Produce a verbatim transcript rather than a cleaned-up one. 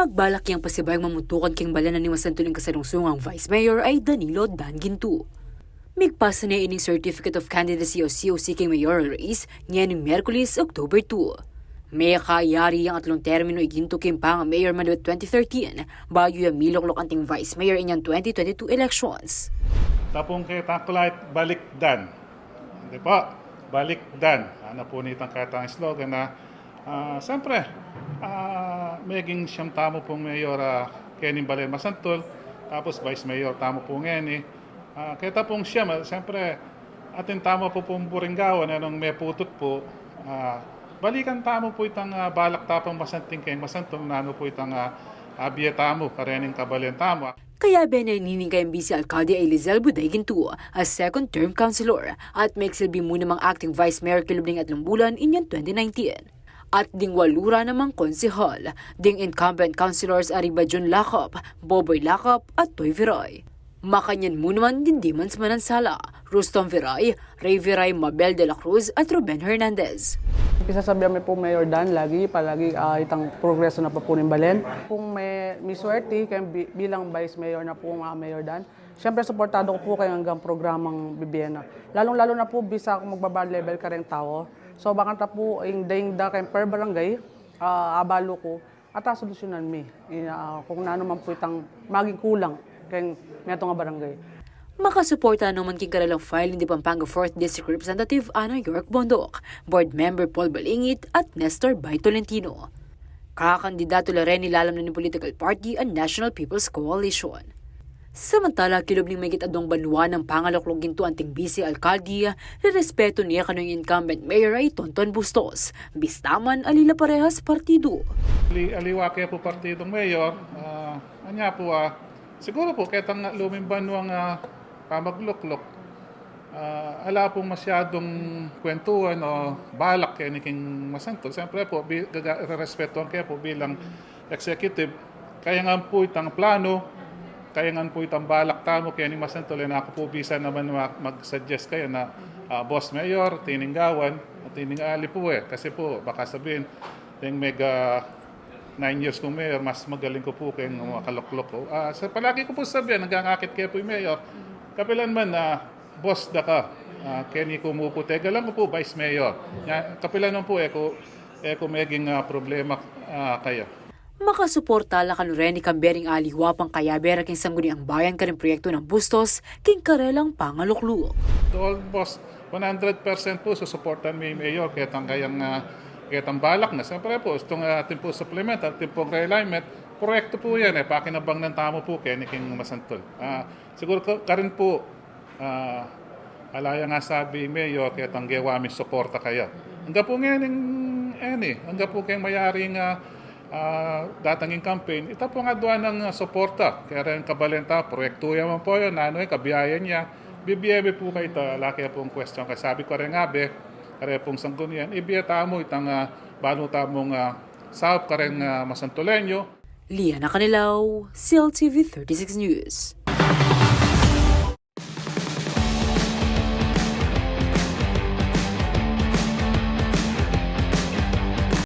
Balak yang pasibayung mamutukan keng balen na ning masantul ing kasalungsungang Vice Mayor a i Danilo Dan Ginto. Migpasa ne ining Certificate of Candidacy o C O C keng mayoral race ngening Miyerkules, October two. Mekayari yang atlung termino i Ginto keng panga-mayor manibat twenty thirteen, bayu ya milukluk anting Vice Mayor inyang twenty twenty-two elections. Tapung keta kulit balikdan. Di ba? Balikdan. Ana pu nitang ketang slogan na, ah, siyempre, ah, meging siyam tamu pung mayor, ah, kening balen masantul, tapos vice mayor tamu pu ngeni. Ah, keta pung siyam, ah, siyempre, atin tamu pu pung buring gawan, nung meputut pu, ah, balikan tamu pu itang, ah, balak tapung masanting keng masantul, nanu pu itang, ah, abie tamu karening kabalen tamu. Kayabe ne nining kayang bise alkalde a i Lizelle Buday Ginto a second term councilor at megsilbi mu namang acting vice mayor kilub ning atlung bulan inyang twenty nineteen. At ding walu ra namang konsehal, ding incumbent councilors a Riba Jun Lakap, Boboy Lakap at Toy Viray. Makanyan mu naman ding Dimans Manansala, Rustom Viray, Ray Viray, Mabel de la Cruz at Ruben Hernandez. Pisasabian mi pu Mayor Dan lagi, palagi, ah, itang progreso na pa pu ning balen. Kung me-, miswerte keng bi-, bilang vice mayor na pu, ah, Mayor Dan, siyempre suportado ku pu keng anggang programang bibie na. Lalung-lalu na pu bisa kung magbaba level kareng tau. So, bakanta pu ing daing da keng per barangay, ah, abalu ku, at asolusyonan mi, ina, kung nanu man pu itang maging kulang keng metung a barangay. Makasuporta naman keng karelang filing ding Pampanga fourth District Representative Ana York Bondoc, Board Member Paul Balingit at Nestor Bay Tolentino. Kakandidatu la reni lalam na ning political party a National People's Coalition. Samantala, kilub ning migit-adwang banua nang pangalukluk Ginto anting bise alkalde, rerespetu ne kanu ing incumbent mayor a i Tonton Bustos, bista man ali la parehas partidu. Ali-, aliwa ke pu partidung mayor, ah, anya pu, ah, siguru pu ketang luming banuang, ah, pamaglukluk, ah, ala pung masyadung kwentuan o balak keni king masantul. Siyempre pu, bi-, gaga-, rerespetuan ke pu bilang executive, kaya ngan pu itang plano, kaya ngan pu itang balak tamu keni masantul, e na ku pu bisa naman ma-, mag-suggest kaya na, ah, boss mayor, tining gawan, at tining ali pu e. Kasi pu, baka sabihin, deng mega nine years kung mayor, mas magaling ku pu keng makalukluk ku. Ah, sa palagi ku pu sabihan, nagangakit ke pu ing mayor, kapilan man, ah, boss da ka, ah, keni ku mu pu, tegalan ku pu vice mayor. Nya, kapilan man pu, e ku, e ku meging, ah, problema, ah, kaya. Makasuporta la kanu reni kambe ring aliwa pang kayabe ra king Sangguniang Bayan karing proyektu nang Bustos king karelang pangalukluk. Almost one hundred percent pu susuportan mi, Mayor, ketang kayang, ah, ketang balak na. Siyempre pu, itung, ah, atin pu supplemental, atin pung realignment, proyektu pu yan, e, pakinabangnan tamu pu keni king masantul. Ah, siguru ka-, karin pu, ah, ala yang asabi, Mayor, ketang gewa mi suporta kaya. Angga pu ngening, eni, angga pu keng mayaring, ah, ah, datang ing campaign, ita pung adwan nang, ah, suporta kareng kabalen ta, proyektu ya man pu yan, nanu e, kabiayan ya. Bibie mi pu kayta, ala ke pung question, kasabi ku kareng abe, kare pung sanggunian, ibie tamu itang, ah, banu tamung, ah, saup kareng, ah, Masantuleño. Liana Canilao, C L T V thirty-six News.